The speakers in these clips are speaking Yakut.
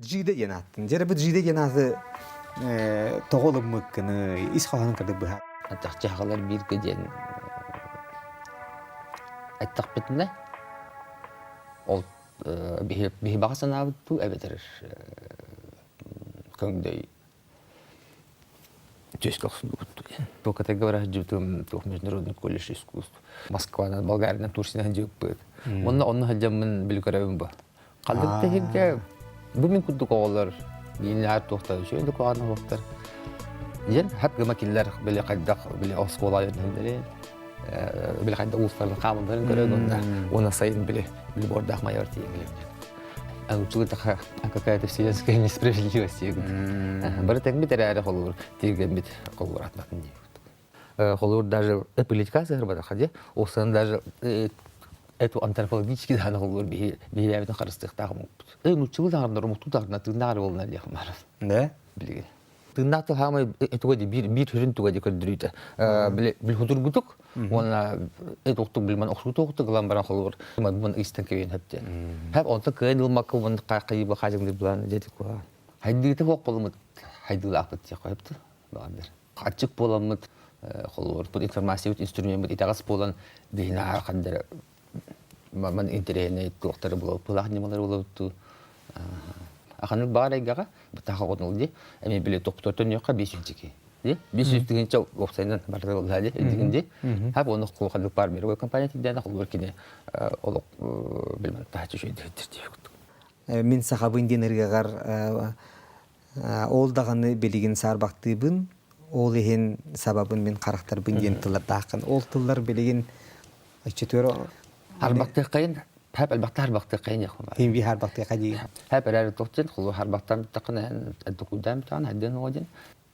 Джида диэн ааттын. Дьэ, бу Джида диэн ааты тоҕо ылыммыккыны, ис хоһоонун кырдык быһа. Чахчы сахалар бииргэ диэн эттэхпитинэ, ол биһи баҕа санаабыт дуу эбэтэр көҥдөй Честь охсуллубут диэн. Туокатайга бара сылдьыбытым туох международный колледж искусств. Москванан, Болгаринан, Турциянан сылдьыбыппыт. Онно онно сылдьаммын били көрөбүн бу. Ханнык да сиргэ бу мин курдук оҕолор бииннээр туохтар үчүгэй да куһаҕан оһохтор. Диэн хат гыма кинилэр били хайдах били оскуола үөрэнэллэрин, били хайдах уустарын хаамалларын көрөн уонна уонна сайын били били буордаах майор тиийэн кэлэбин. Учуутаха какая-то вселенская несправедливость Бары тэҥмит эрээри холуур тиэргэммит холуур атматын диэбит. Холуур даже политика сыһырбатаха дии. Осан даже эту антропологический дааны холуур биһилээбитин харыстыахтаах омукпут. Нуччалыы таҥардар омуктуу таҥарна тыыннаах буолна диэх баар. Да? Билигин. Тыыннаах тыл хаамай туга ди биир биир сүрүн туга ди көрдөрүүтэ. Били бил хутургутук уонна этуктук билман охсутуктук ылан баран холуур ман истэн кэбиэн хөптен. Хэп онто кыайын ылмакка уон кайы бахажыңды булан дедик куа. Хайдыыты хоқ болумут хайдыылаахпыт диэх хөптү баҕандар. Аччык буоламмыт холуур бут информациябыт инструмеммыт итэҕэс буолан биһине хандар ман интэриэһинэй туохтары булалаах ньымалары булабыттуу Аханнык баар эйгэҕэ бытаха оҕотун ди эми били тохтотон ньохха 500 ди 500 тыһыынча уопсайынан барыта болла ди дигин ди хап оны ханнык баар мировой компания тиддэн холбор кини олох билмэн таһаччы үчүгэй Мин сахабын диэн ырыаҕар ол даҕаны билигин саарбахтыыбын, ол иһин сабабын мин харахтарбын диэн тыллардааххын. Ол тыллар билигин өччөтүөр Харбахтыаххайын хэп элбэхтэ харбахтыаххайын яхмар. Тимби харбахтыахха дии. Хэп эрээр тохтен хулу харбахтан тахын тукуйдаан таан хайден оодин.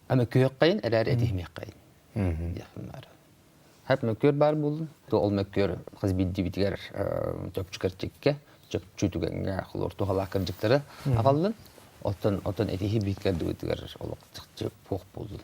Ама күөххайын эрээр этихмиэххайын. Яхмар. Хэп мөккүөр баар буоллун. То ол мөккүөр хас биирдиибитигэр чопчу кэрчиккэ, чопчу түгэҥҥэ холуор туһалаах кырдьыктары аҕаллын. Оттон оттон этиһи биир кэрдибитигэр олох чахчы суох буоллун.